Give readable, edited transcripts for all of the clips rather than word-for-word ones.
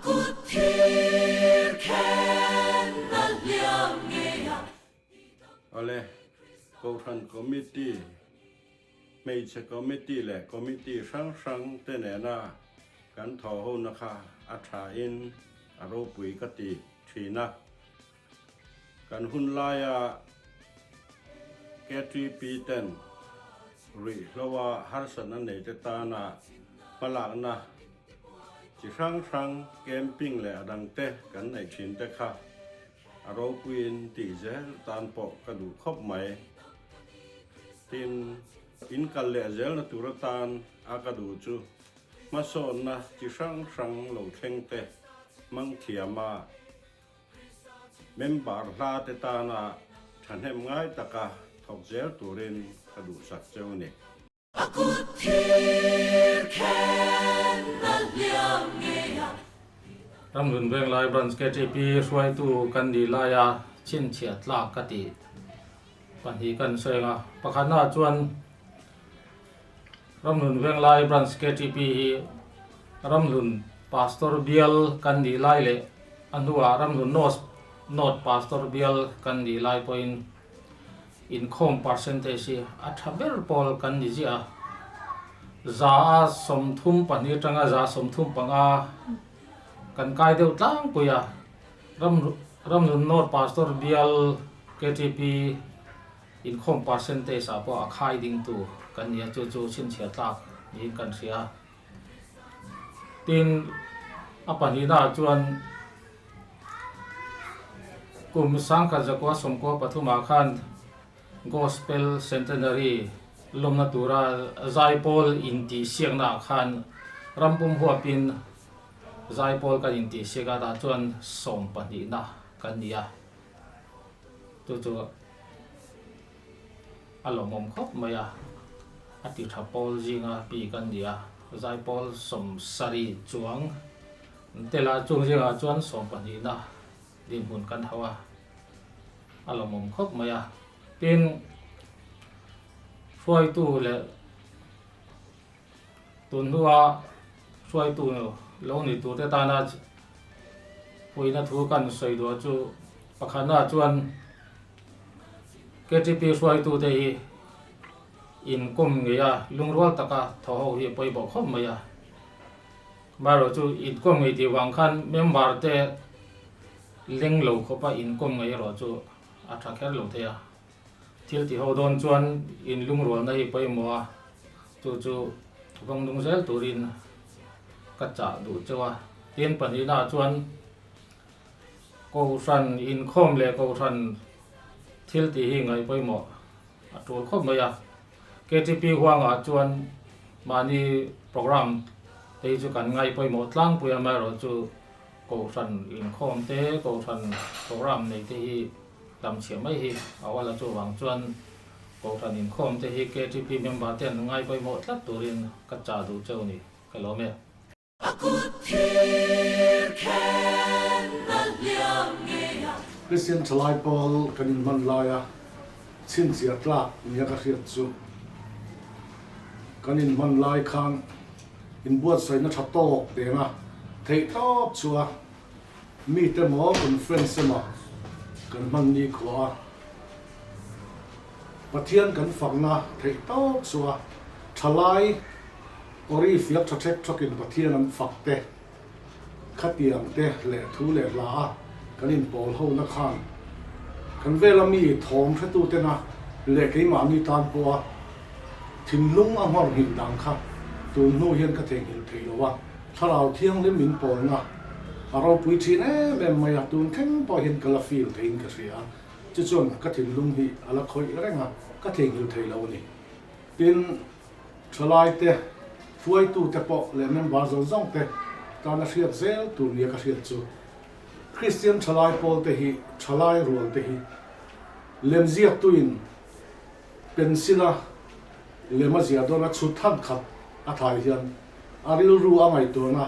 kut thir khen a hliam ngei a. Awle, Kohhran Committee, Hmeichhe Committee leh Committee hrang hrang te nena kan thawh hona kha a tha in a ropui ka ti thin a. Kan hun laia KTP ten ruihhloa harsatna neite tana hmalakna chi hrang hrang camping leh a dangte kan neih thin te kha a ropuiin tih zel tan pawh ka duh khawp mai. Tin, in kal leh zelna tur atan a ka duh chu hmasawnna chi hrang hrang lo thleng te hmang thiam a, Member hla te tana thahnem ngai taka thawk zel turin ka duhsak cheu ni. A kut thir khen a hliam ngei a. Ramhlun Venglai Branch KTP hruaitu kan nih laia chhinchhiah tlak ka tih pahnih kan sawi ang a. Pakhatnaah chuan Ramhlun Venglai Branch KTP hi Ramhlun Pastor Bial kan nih lai leh a hnuah Ramhlun North North Pastor Bial kan nih lai pawhin Inkhawm percentage hi a tha ber pawl kan ni ziah a, 32% atanga 35% kan kai deuh tlangpui a, ram Ramnun North Pastor Bial ktp inkhawm percentage ah pawh a khai dingtu kan ni a, chu chu chhinchhiah tlak niin kan hria a. Tin, a pahnihnaah chuan kum 1993 ah khan Gospel Centenary lawmna tura zaipawl intihsiaknaah khan rampum huapin zaipawl kan intihsiak a, tah chuan sawmpahnihna kan ni a, chu chu a lawmawm khawp mai a, a ti tha pawl zinga pi kan ni a, zaipawl 70 chuang Tela chung zingah chuan sawmpahnihna dinhmun kan hauh a, a lawmawm khawp mai a. Tin, hruaitu leh tun hnua hruaitu lo ni turte tana puihna thu kan sawi duah chu pakhatnaah chuan KTP hruaitute hi inkawm ngei a, lungrual taka thaw ho hi a pawimawh khawp mai a. Marawh chu inkawm ngei tih vang khan member te leng lo khawp a inkawm ngei erawh chu a tha kher lo thei a. Thil ti ho dawn chuan in lungrualna hi pawimawh a, chu chu vawng nung zel turin ka chah duh cheu a. Tin pahnihnaah chuan Kohhran inkhawm leh Kohhran thil tih hi ngaih pawimawh a tul khawp mai a. KTP huangah chuan mahni program te hi chu kan ngaih pawimawh tlangpui a, amaherawhchu Kohhran inkhawm te, Kohhran program nei te hi hlamchhiah mai hi a awal a, chuvang chuan Kohhran inkhawm te hi KTP member te an ngai pawimawh tlat turin ka chah duh cheu ni, ka lawm e. A kut thir khen a hliam ngei a. Christian thalai pawl kan inhman laia chhinchhiah tlak nia ka hriat chu kan inhman lai khan inbuatsaihna tha tawk nena theih tawp chua mite maw conference emaw kan hman ni khua a Pathian kan fakna theih tawp chua thalai Awri fiak tha ṭhek ṭhawkin Pathian an fak te, khatiang te leh thu leh hla a kan inpawl ho na khan kan vela mi thawm hretu tena leh keimahni tan pawha thinlung a nghawr nghilh dang kha tun hnu hian ka theihnghilh thei lo a, Thlarau Thianghlim min pawlna a ropui ṭhin em em mai a, tun thleng pawh hian ka la feel theiin ka hria a, chu chuan ka thinlung hi a la khawih reng a, ka theihnghilh thei lo a ni. Tin. Thalaite, hruaitute pawh leh member zawng zawng te tana hriat zel tur nia ka hriat chu Kristian thalai pawl te hi thalai rual te hi lemziaktuin pencil a lem a ziah dawn a chhut han khat a thai hian a rilru a ngaihtuahna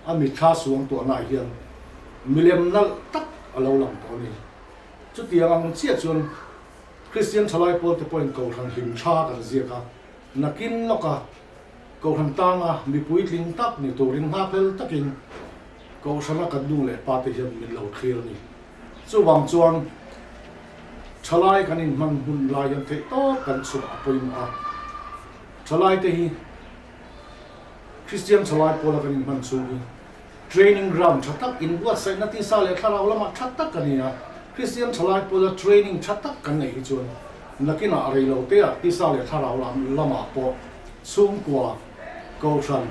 a mitthla suangtuahna ah hian milem nalh tak a lo lang tawh a ni. Chutiang ang chiah chuan Kristian thalai pawlte pawhin Kohhran hlim tha kan ziak a, nakin lawka Kohhran tanga mipui tling tak ni turin nghakhlel takin Kohhrana kan nu leh pa te hian min lo thlir a ni. Chuvang chuan thalai kan inhman hun lai hian theih tawp kan chhuah a pawimawh a. Thalai te hi Kristian thalai pawla kan inhman chhung hi training ground tha tak inbuatsaihna tisa leh thlarau lamah tha tak a ni a. Kristian thalai pawla training tha tak kan neih hi chuan nakinah rei lo teah tisa leh thlarau lamah pawh chhungkua, kohhran,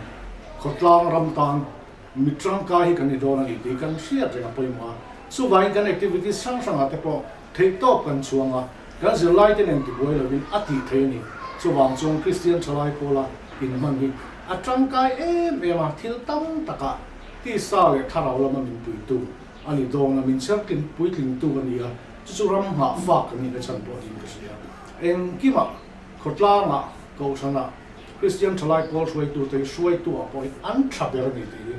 khawtlang ram tan Mi tangkai hi kan ni dawn a ni tih kan hriat reng a pawimawh a, chuvangin kan activities hrang hrangah te pawh theihtawp kan chhuang a, kan zirlaite nen tibuai lovin a tih theih a ni. Chuvang chuan Kristian thalai pawla inhman hi a tangkai em em a, thil tam takah tisa leh thlarau lama min puitu a ni dawn a, min chhertling puitlingtu a ni a, chu chu ram nghah fak kan nihna chhan pawh niin ka hria. Engkimah, khawtlangah, kohhranah, Kristian thalai pawl hruaitute hi hruaitu-ah pawhin an tha ber a ni tih hi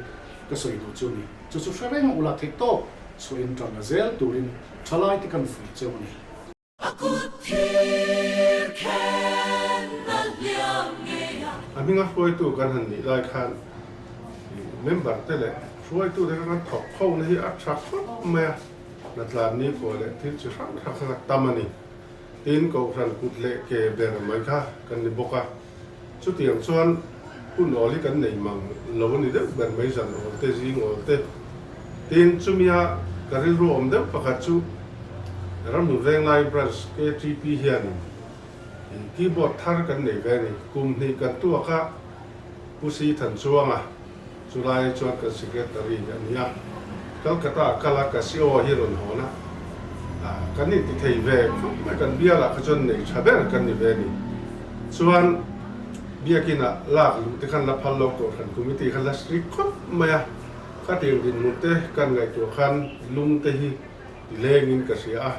ka sawi duh chu a ni. Chu chu hre reng ula theih tawk chhuahin tan la zel turin thalaite kan fuih cheu a ni. A kut thir khen a hliam ngei a. A hminga hruaitu kan han nih lai khan member te leh hruaitute kha kan thawk ho na hi a tha khawp mai a, hnatlan ni khaw leh thil chi hrang hrang kha tam a ni. Tin, Kohhran kut leh ke ber mai kha kan ni bawk a. Chutiang chuan hun awl hi kan nei mang lo a ni deuh ber mai, zan awl te, zing awl te. Tin, chumia ka rilru awm deuh pakhat chu Ramhmun Venglai Branch KTP hianin keyboard thar kan nei ve a ni. Kum hnih kan tuak a, Pu Si Thanchuanga chulai chuan kan Secretary a ni a. Calcutta a kal a, Casio hi rawn hawn a, kan inti thei ve khawp mai, kan bialah kha chuan nei tha ber kan ni ve a ni. Chuan Biakinah lak luh te khan la phal lo, Kohhran Committee khan la strict khawp mai a, khatiang dinhmun te kan ngaihtuah khan lung te hi ti lengin ka hria a.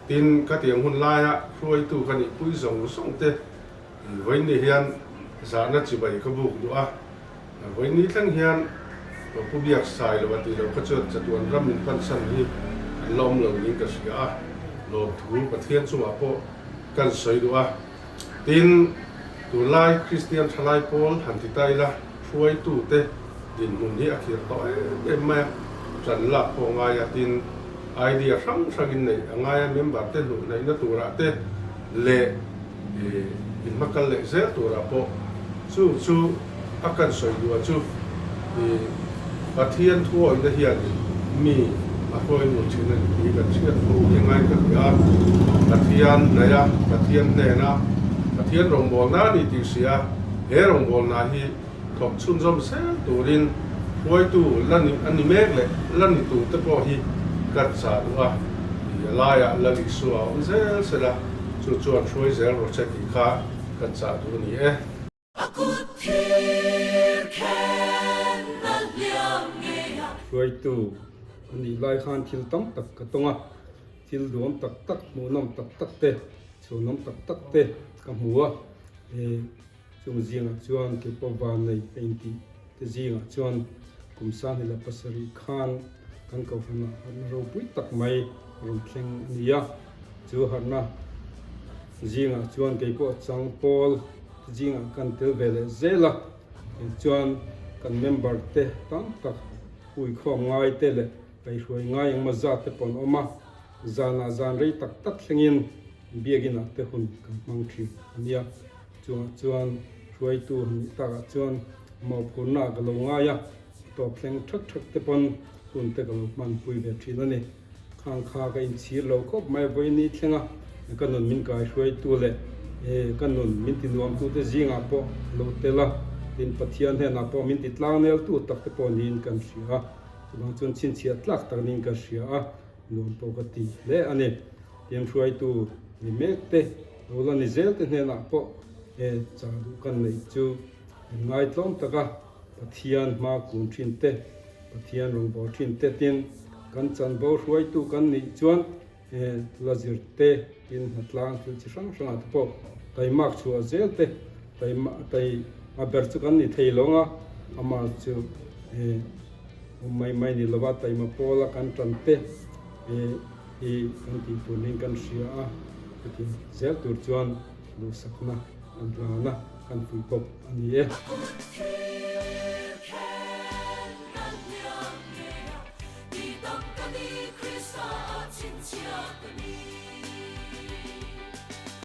Tin, khatiang hun laia hruaitu ka nihpui zawng zawng te vawiin hian zahna chibai ka buk duh a. Vawiin thleng hian Pu Biak Sai lo a tih loh kha chuan chatuan ram min pansan hi kan la awm lo niin ka hria a, lawmthu Pathian chungah pawh kan sawi duh a. Tin, tunlai Kristian thalai pawl han ti ta ila, hruaitute dinhmun hi a khir tawh em em mai a, ṭan lak pawh a ngai a, tin, idea hrang hrangin neih a ngai a, member te hnuh hnaihna turah te leh I in hmakal leh zel turah pawh chu chu a kan sawi duh a chu i Pathian thuawihna hian mi a hruai nur thin a ni tih hi kan hriat fo hi ngai ka ti a. Pathian hnaih a, Pathian hnena Pathian rawngbawlna a ni tih hria he rawngbawlna hi thawk chhunzawm zel turin hruaitu la ni a ni mek leh la ni tur te pawh hi kan chah duh a, i a laiah Lal Isua a awm zel sela chu chuan hruai zel rawh che tih kha kan chah duh a ni e. A kut thir khen a hliam ngei a. Hruaitu a nih lai khan thil tam tak ka tawng a, thil duam tak tak, hmuhnawm tak tak te, chhuanawm tak tak te ka hmu a, Chung zingah chuan keipawh van nei ka intih te zingah chuan kum sanghnih leh pasarih khan kan kohhranah harhna ropui tak mai rawn thleng a ni a. Chu harhna zingah chuan keipawh chang pawl te zingah kan tel ve leh zel a. Chuan kan member te tam tak huikhawm ngai te leh kaihhruai ngai engmaw zat te pawh an awm a. Zanah zan rei tak tak thlengin biakinah te hun kan hmang thin a nia. Chungah chuan hruaitu han nih takah chuan mawhphurhna ka lo ngai a, tawp thleng thak thak te pawn hun te ka lo hmanpui ve thin a ni. Khang kha ka inchhir lo khawp mai vawiin thleng a, ka nun min kai hruaitu leh ka nun min ti nuamtute zingah pawh lo tel a, tin Pathian hnenah pawh min ti tlangneltu tak te pawh niin kan hria a, chuvang chuan chhinchhiah tlak tak niin ka hria a, nuam pawh ka ti hle a ni. Tin hruaitu ni mek te. Lo la ni zel te hnenah pawh he chah duh kan neih chu in ngaitlawm taka Pathian hma kun thin te, Pathian rawngbâwl thin te tin kan chanvo hruaitu kan nih chuan he la zir te tin hnatlang thil chi hrang hrangah te pawh taimak chhuah zel te taima tai a ber chu kan ni thei lo ang a, amah chu he awm mai mai ni lova taima pawla kan tan te he hi kan tih tur niin kan hria a. Chutiang zel tur chuan duhsakna kan hlan a, kan fuih bawk a ni e. Chhia ka ni.